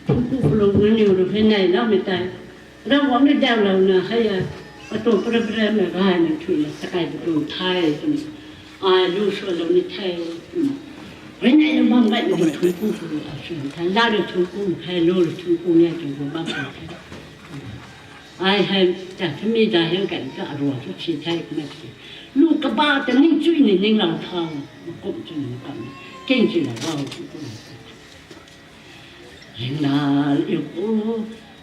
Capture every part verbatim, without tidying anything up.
Thuanc ku kalung na niw rui hei nai laumei tei, Ravguangc rui daulouna hei a, atuang para para mei gaymei thuina takai pu tuang the twmei, ai lu sualou ni the. Hei nai na bam gaymei thuanc ku kalung a sw the, la rui thuanc ku the, lu rui thuanc ku ni tuang ku bam the. Ai hei, ta thami da hiang kan ta arua thu si the kumna si. Lu kaba ta ningchui ni ninglou tha, makum chu ni kam, king chilou gau thu kum. Ringna liu pu,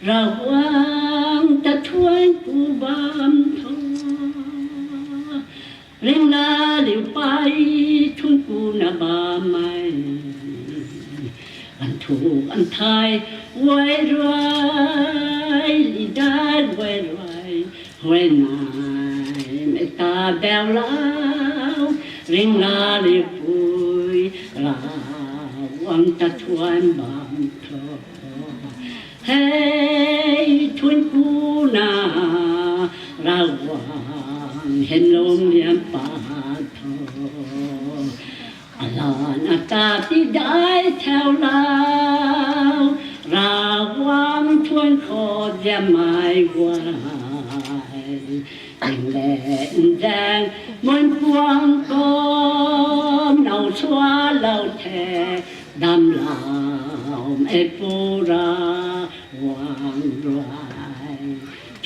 Ravguangc ta thuanc ku bam tho. Ringna liu pei, thuanc ku na bammei. An thu, an thai, guay rui, li dat guay rui, huaynai mei ta daulou, Ringna liu pui, Ravguangc ta thuanc bam tho. Hei thuanc ku na, Ravguangc hei lungc lian pat tho. Alan ata ti dai thau lau, Ravguangc thuanc khou ziammei guay. Ning le nzaeng mun puang kum now sualou the, damlou e pu Ravguangc rui.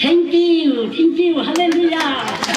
Thank you, thank you, hallelujah.